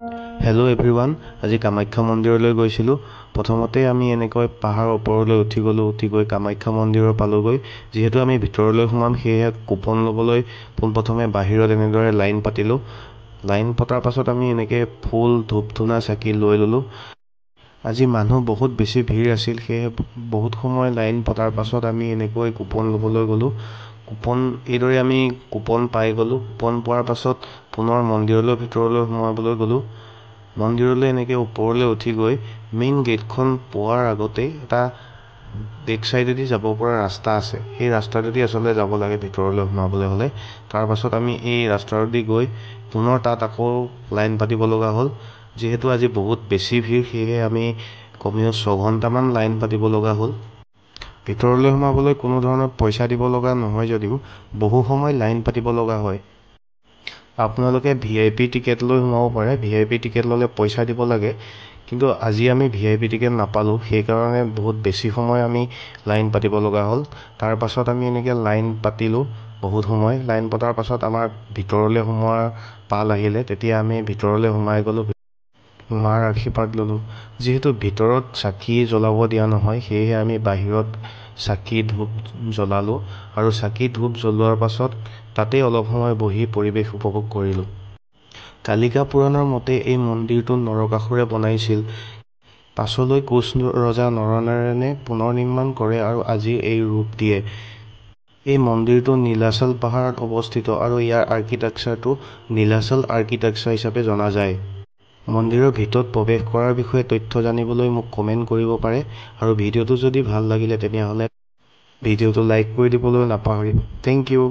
Hello' everyone, আজি কামাখ্যা মন্দিৰলৈ গৈছিলোঁ। প্ৰথমতে আমি এনেকৈ পাহাৰৰ ওপৰলৈ উঠি গ'লোঁ। উঠি গৈ কামাখ্যা মন্দিৰৰ পালোগৈ। যিহেতু আমি ভিতৰলৈ সোমাম, সেয়েহে কুপন ল'বলৈ পোনপ্ৰথমে বাহিৰত এনেদৰে লাইন পাতিলোঁ। লাইন পতাৰ পাছত আমি এনেকৈ ফুল, ধূপ ধূনা, চাকি লৈ ল'লোঁ। আজি মানুহ বহুত বেছি ভিৰ আছিল, সেয়েহে বহুত সময় লাইন পতাৰ পাছত আমি এনেকৈ কুপন ল'বলৈ গ'লোঁ। কুপন এইদৰে আমি কুপন পাই গ'লোঁ। কুপন পোৱাৰ পাছত পুনৰ মন্দিৰলৈ ভিতৰলৈ সোমাবলৈ গ'লোঁ। মন্দিৰলৈ এনেকৈ ওপৰলৈ উঠি গৈ মেইন গেটখন পোৱাৰ আগতেই এটা বেক চাইডেদি যাব পৰা ৰাস্তা আছে। সেই ৰাস্তাটোদি আচলতে যাব লাগে ভিতৰলৈ সোমাবলৈ হ'লে। তাৰপাছত আমি এই ৰাস্তাটোদি গৈ পুনৰ তাত আকৌ লাইন পাতিব লগা হ'ল। যিহেতু আজি বহুত বেছি ভিৰ, সেয়েহে আমি কমেও 6 ঘণ্টামান লাইন পাতিব লগা হ'ল। ভিতৰলৈ সোমাবলৈ কোনো ধৰণৰ পইচা দিব লগা নহয় যদিও বহু সময় লাইন পাতিব লগা হয়। আপোনালোকে ভিআইপি টিকেট লৈ সোমাব পাৰে। ভিআইপি টিকেট ল'লে পইচা দিব লাগে। কিন্তু আজি আমি ভিআইপি টিকেট নাপালোঁ, সেইকাৰণে বহুত বেছি সময় আমি লাইন পাতিব লগা হ'ল। তাৰপাছত আমি এনেকৈ লাইন পাতিলোঁ বহুত সময়। লাইন পতাৰ পাছত আমাৰ ভিতৰলৈ সোমোৱাৰ পাল আহিলে। তেতিয়া আমি ভিতৰলৈ সোমাই গ'লোঁ, মাৰ আশীৰ্বাদ ল'লোঁ। যিহেতু ভিতৰত চাকি জ্বলাব দিয়া নহয়, সেয়েহে আমি বাহিৰত চাকি ধূপ জ্বলালোঁ আৰু চাকি ধূপ জ্বলোৱাৰ পাছত তাতেই অলপ সময় বহি পৰিৱেশ উপভোগ কৰিলোঁ। কালিকা পুৰাণৰ মতে এই মন্দিৰটো নৰকাসুৰে বনাইছিল। পাছলৈ কোচ ৰজা নৰনাৰায়ণে পুনৰ নিৰ্মাণ কৰে আৰু আজিৰ এই ৰূপ দিয়ে। এই মন্দিৰটো নীলাচল পাহাৰত অৱস্থিত আৰু ইয়াৰ আৰ্কিটেকচাৰটো নীলাচল আৰ্কিটেকচাৰ হিচাপে জনা যায়। মন্দিৰৰ ভিতৰত প্ৰৱেশ কৰাৰ বিষয়ে তথ্য জানিবলৈ মোক কমেণ্ট কৰিব পাৰে আৰু ভিডিঅ'টো যদি ভাল লাগিলে, তেনেহ'লে ভিডিঅ'টো লাইক কৰি দিবলৈ নাপাহৰিব। Thank U.